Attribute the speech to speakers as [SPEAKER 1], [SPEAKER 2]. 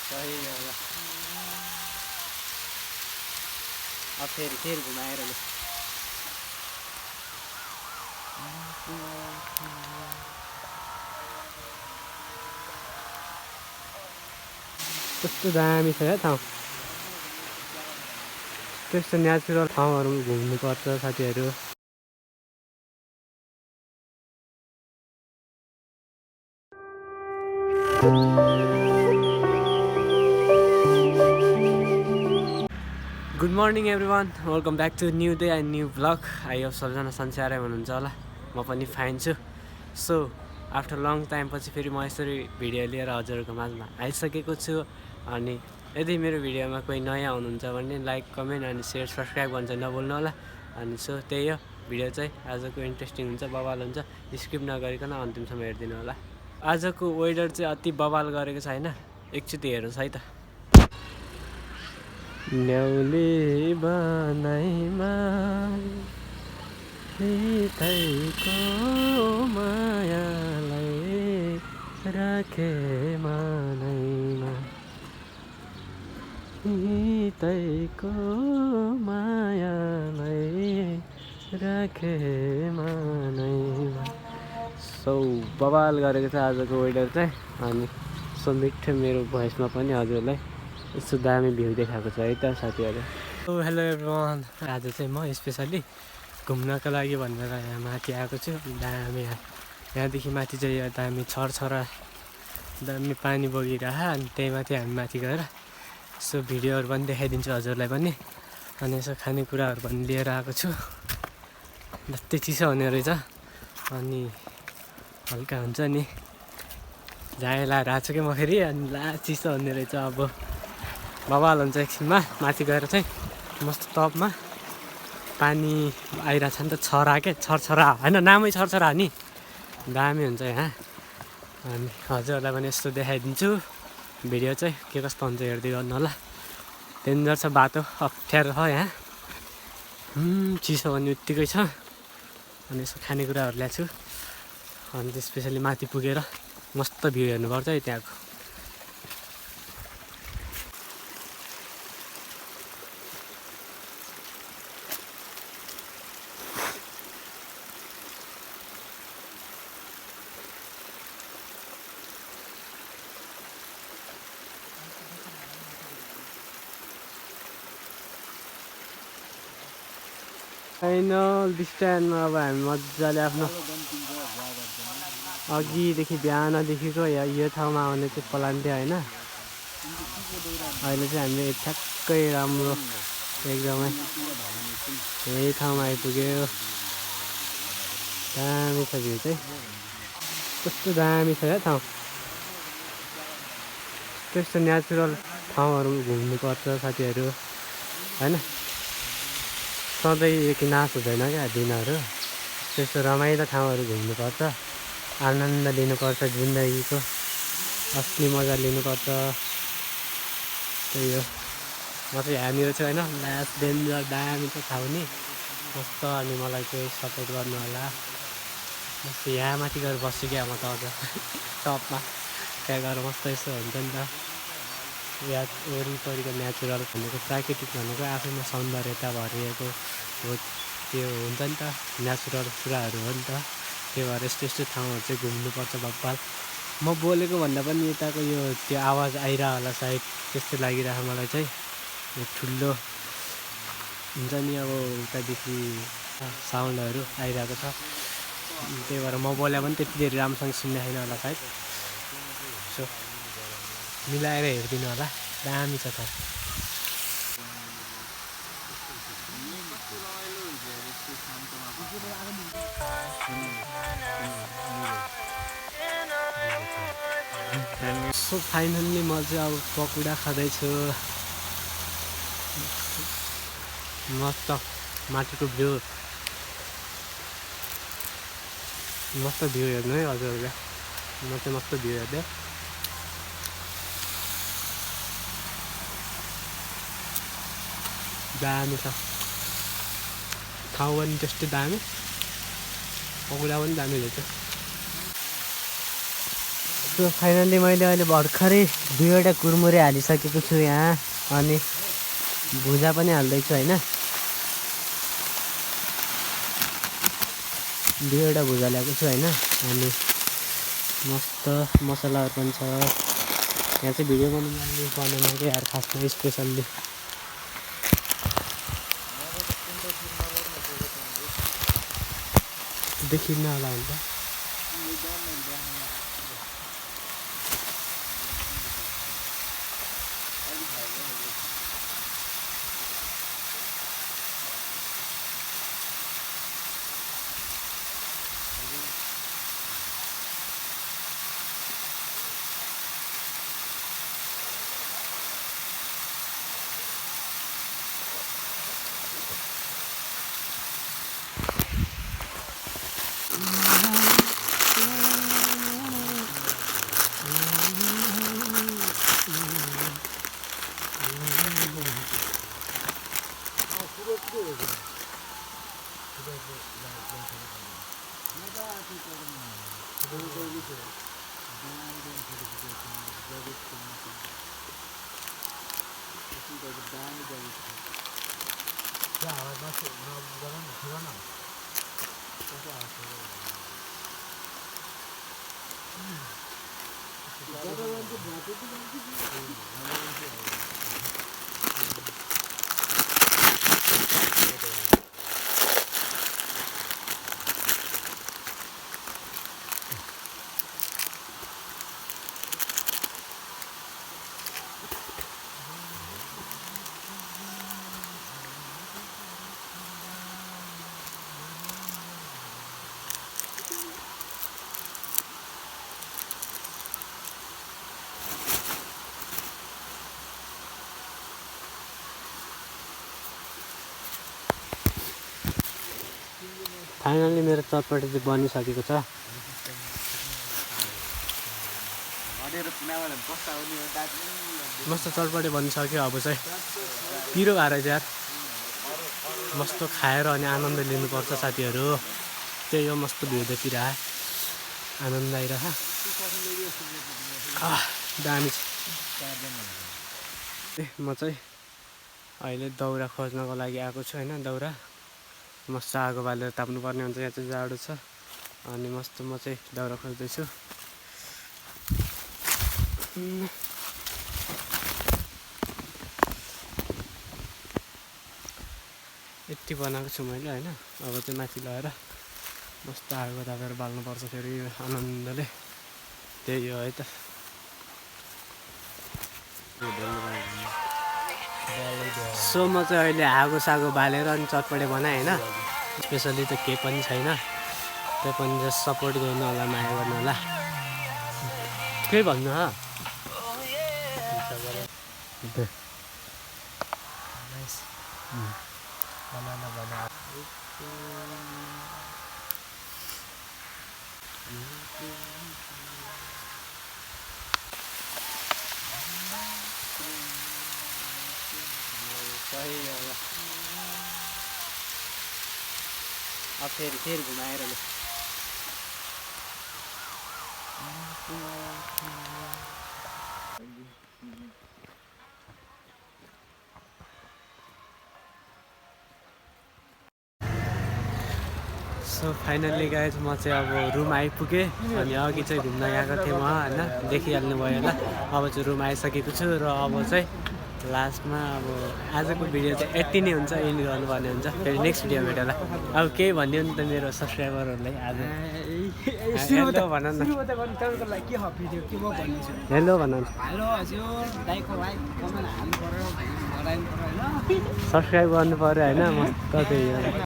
[SPEAKER 1] सही जग्गा अब फेरि घुमाएर ले कस्तो दामी छ या ठाउँ त्यस्तो नेचुरल ठाउँहरू घुम्नुपर्छ साथीहरू good morning everyone welcome back to new day and new vlog I hope सबैजना सन्चै हुनुहुन्छ होला म पनि फाइन छु सो आफ्टर लङ टाइम पछि फेरि म यसरी भिडियो लिएर हजुरहरूको माझमा आइसकेको छु अनि यदि मेरो भिडियोमा कोही नयाँ हुनुहुन्छ भने लाइक कमेन्ट अनि सेयर सब्सक्राइब गर्न चाहिँ नभुल्नु होला अनि सो त्यही हो भिडियो चाहिँ आजको इन्ट्रेस्टिङ हुन्छ बवाल हुन्छ स्किप नगरिकन अन्तिमसम्म हेरिदिनु होला आजको वेदर चाहिँ अति बवाल गरेको छ होइन एकचोटि हेर्नुहोस् है त न्याउली बनाइमा हितैको मायालाई राखे मनैमा हितैको मायालाई राखे मनैमा सो बवाल गरेको छ आजको वेदर चाहिँ अनि सो मिठो मेरो भोइसमा पनि हजुरलाई यस्तो दामी भ्यू देखाएको छ है त साथीहरू सो हेलो एभ्रिवान आज चाहिँ म स्पेसली घुम्नको लागि भनेर यहाँ माथि आएको छु दामी यहाँदेखि माथि चाहिँ दामी छरछरा दामी पानी बगिरह अनि त्यही माथि हामी माथि गएर यसो भिडियोहरू पनि देखाइदिन्छु हजुरलाई पनि अनि यसो खानेकुराहरू पनि लिएर आएको छु जस्तै चिसो हुने रहेछ अनि हल्का हुन्छ नि झाए लाएर आएको छु कि म फेरि अनि चिसो हुने रहेछ अब बवाल हुन्छ एकछिनमा माथि गएर चाहिँ मस्त टपमा पानी आइरहेको छ नि त छरा के छरछरा होइन नामै छरछरा नि दामी हुन्छ यहाँ अनि हजुरहरूलाई पनि यस्तो देखाइदिन्छु भिडियो चाहिँ के कस्तो हुन्छ हेर्दै गर्नु होला डेन्जर छ बाटो अप्ठ्यारो छ यहाँ चिसो भने उत्तिकै छ अनि यसो खानेकुराहरू ल्याएको छु अनि स्पेसली माथि पुगेर मस्त भ्यू हेर्नुपर्छ है त्यहाँको फाइनल स्ट्यान्डमा अब हामी मजाले आफ्नो अघिदेखि बिहानदेखिको यो ठाउँमा आउने चाहिँ प्लान्टे होइन अहिले चाहिँ हामीले ठ्याक्कै राम्रो एकदमै यही ठाउँमा आइपुग्यो दामी छ भ्यू चाहिँ कस्तो दामी छ या ठाउँ त्यस्तो नेचुरल ठाउँहरू घुम्नुपर्छ साथीहरू होइन सधैँ किनास हुँदैन क्या दिनहरू त्यस्तो रमाइलो ठाउँहरू घुम्नुपर्छ आनन्द लिनुपर्छ जिन्दगीको असली मजा लिनुपर्छ त्यही हो म चाहिँ यहाँनिर छु होइन लास्ट डेन्जर दामी चाहिँ ठाउँ नि मस्त अनि मलाई चाहिँ सपोर्ट गर्नु होला मस्त यहाँ माथि गएर बस्छु क्या म त अझ टपमा त्यहाँ गएर मस्त यसो हुन्छ नि त यहाँ वरिपरिको नेचुरल भनेको प्राकृतिक भनेको आफैमा सौन्दर्यता भरिएको हो त्यो हुन्छ नि त नेचुरल कुराहरू हो नि त त्यही भएर यस्तो यस्तो ठाउँहरू चाहिँ घुम्नुपर्छ बब्बाल म बोलेको भन्दा पनि यताको यो त्यो आवाज आइरह होला सायद त्यस्तो लागिरह मलाई चाहिँ यो ठुलो हुन्छ नि अब उतादेखि साउन्डहरू आइरहेको छ त्यही भएर म बोले पनि त्यति धेरै राम्रोसँग सुन्ने छैन होला सायद सो मिलाएर हेरिदिनु होला दामी छ त सो फाइनल्ली म चाहिँ अब पकौडा खाँदैछु मस्त माथिको भ्यू मस्त भ्यू हेर्नु है हजुरहरूले म चाहिँ मस्त भ्यू हेर्दै दामी छ ठाउँ पनि त्यस्तै दामी पकौडा पनि दामी रहेछ सो फाइनल्ली मैले अहिले भर्खरै 2वटा कुरमुरे हालिसकेको छु यहाँ अनि भुजा पनि हाल्दैछु होइन 2वटा भुजा ल्याएको छु होइन अनि मस्त मसलाहरू पनि छ यहाँ चाहिँ भिडियो बनाउनु के यार खासमा स्पेसल्ली देखिन्न होला हुन्छ फाइनल्ली मेरो चटपटी चाहिँ बनिसकेको छ मस्त चटपटी बनिसक्यो अब चाहिँ पिरो भएर चाहिँ यार मस्त खाएर अनि आनन्द लिनुपर्छ साथीहरू त्यही हो मस्त भिडियोतिर आनन्द आइरह दामी म चाहिँ अहिले दाउरा खोज्नको लागि आएको छु होइन दाउरा मस्त आगो बालेर ताप्नुपर्ने हुन्छ यहाँ चाहिँ जाडो छ अनि मस्त म चाहिँ दाउरा खोज्दैछु यति बनाएको छु मैले होइन अब चाहिँ माथि लगेर मस्त आगो तापेर बाल्नुपर्छ फेरि आनन्दले त्यही हो है त सो म चाहिँ अहिले आगो सागो बालेर अनि चटपटे बनाएँ होइन स्पेसली त केही पनि छैन त्यही पनि जस्ट सपोर्ट गर्नु होला माया गर्नु होला केही भन्नु अब फेरि घुमाएर ल सो फाइनल्ली गाइज म चाहिँ अब रुम आइपुगेँ अनि अघि चाहिँ घुम्न गएको थिएँ म होइन देखिहाल्नु भयो होला अब चाहिँ रुम आइसकेको छु र अब चाहिँ लास्टमा अब आजको भिडियो चाहिँ यति नै हुन्छ एन्ड गर्नुपर्ने हुन्छ फेरि नेक्स्ट भिडियो भेटला अब केही भनिदियो नि त मेरो सब्सक्राइबरहरूलाई आज हेलो भन न हेलो भन सब्सक्राइब गर्नु पऱ्यो होइन मस्त त्यही हो